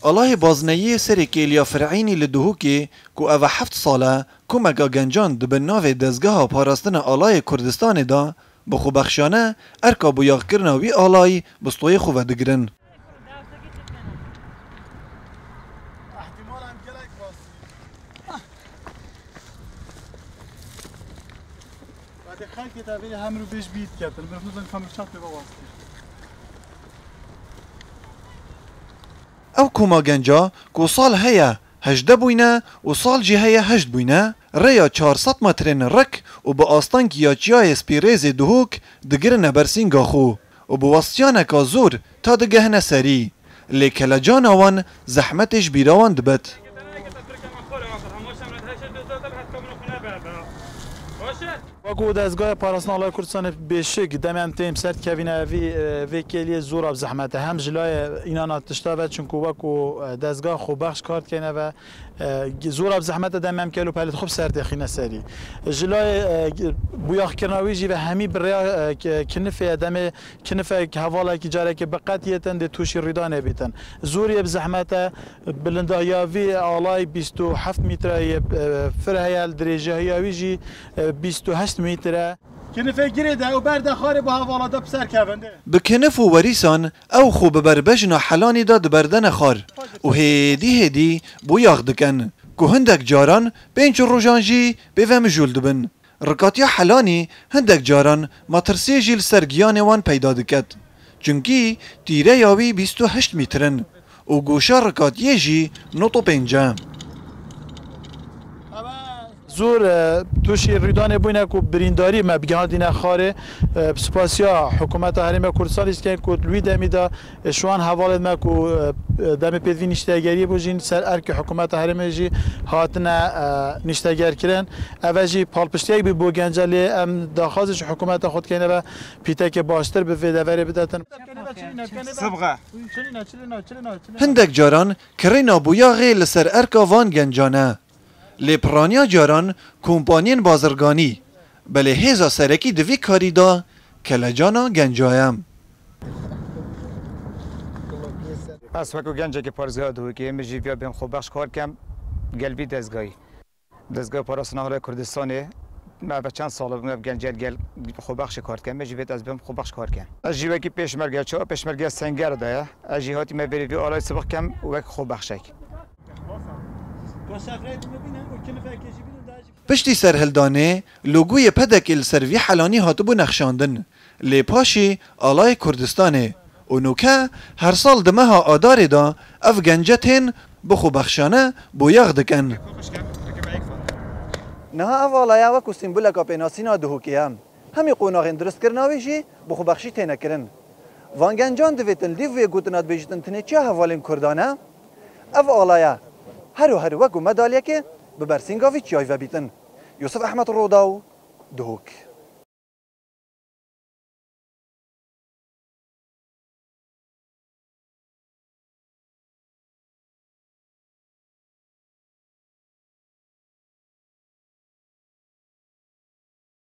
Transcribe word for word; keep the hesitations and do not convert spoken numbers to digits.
Alayê bazneyiyê serê kêliya Fir'înî li Duhokê ku ev e heft sal e komeka gencan di bin navê Dezgeha Parastina Alayê Kurdistanê de bi xwebexşane erka bûyaxkirina wî alayî bi stoyê xwe vedigirin. Ew koma genca ku sal heye hejdeh bûyne û sal jî heye heşt bûyne, rêya çar sed metrên rik û bi astengî ya çiyayê Spîrêzê Duhok digirine ber sînga xwe û bi westiyaneka zor ta digehine serî. Lê kelecana wan zehmetê ji bîra wan dibit. Wekî dezgehê parastina Alayê Kurdistanê bêşik demê em tên ser dikevîne vî, e, vê kêliyê zora bi zehmet e. Hem ji layê înana tişta ve, çunku wekî, e, dezgeha xwebexş kar dikeyne ve, e, zora bi zehmet e demê em kel û pelê xwe bi ser têxîne serî. Ji layê, e, bûyaxkirina wî jî ve hemî bi rêya, e, ki-, kinifê ye demê kinifek hevalekî carekê bi qet yêtin dê tûşî rûdanê bîtin. Zor yê bi zehmet e. Bilindahiya vî alay bîst û heft metre yê, e, fir heye, li dirêjahiya wî jî, e, bîst û heşt metre. Kinifê girê de û berde xarê bi hevala de bi ser kevin de. Bi kinif û werîsan ew xwe bi berbejna Helanî de diberdene xar û hêdî hêdî bûyax dikin ku hindek caran pênc rojan jî pê ve mijûl dibin. Rikatiya Helanî hindek caran metirsiyê jî li ser giyanê wan peyda diket. Çunkî tîreya wî bîst û heşt mîtir in û goşa rikatiyê jî nod û pênc e. Zor, e, tûşî rûdanê bûne ku birîndarî me bigihandîne xarê. E, bi spasiya Hikûmeta Herêma Kurdistanê jî dikin ku li wî demî de E, ji wan hevalên me ku, e, e, demê pêdivî nîştegeriyê bû jî ser erkê hikûmeta herêmê jî hatine, e, nîştegerkirin. Ev e jî palpiştiyek bî bo genca, lê em daxwazê ji hikûmeta xwe dikeyne ve pîtekê baştir bi vê deverê bidetin. Sibxe. Hindek caran kirina bûyaxê li ser erka van gencan e. Lê piraniya caran kompaniyên bazirganî, belê hêza serekî di vî karî de kelecana genca ye. Ez wekî gencekî parêzgeha Duhokê, min jî viya bêm xwebexş kar kem gel vî dezgahî. Dezgeha Parastina Alayê Kurdistanê, me ve çend sal bû, me gencel gel xwebexşê kar dikem, min jî vêt ez bêm xwebexş kar kem. Ez jî wekî pêşmerge, çawa pêşmergeya Senger de ye. Ez jî hatîme vêrê vî alayê sibix kem wek xwebexşek. Piştî serhildanê, logoyê pedekê li ser vî helanî hatibû nexşandin, lê paşê Alayê Kurdistanê û nûke her sal di meha Adarê de ev gence tên bi xwebexşane boyax dikin. Niha ev alaya wekû sîmboleka pênasîna Duhokê ye. Hemî qonaxên dirustkirina wî jî bi xwebexşî têne kirin. Van gencan divêtin lîv vê gotina dibêjitin tinê çiya hevalên Kurdan e. Ev alaya her û her wekû medalyekê bi bersînga vî çiyayî vebîtin. Yusuf Ehmed Rodaw, Duhok.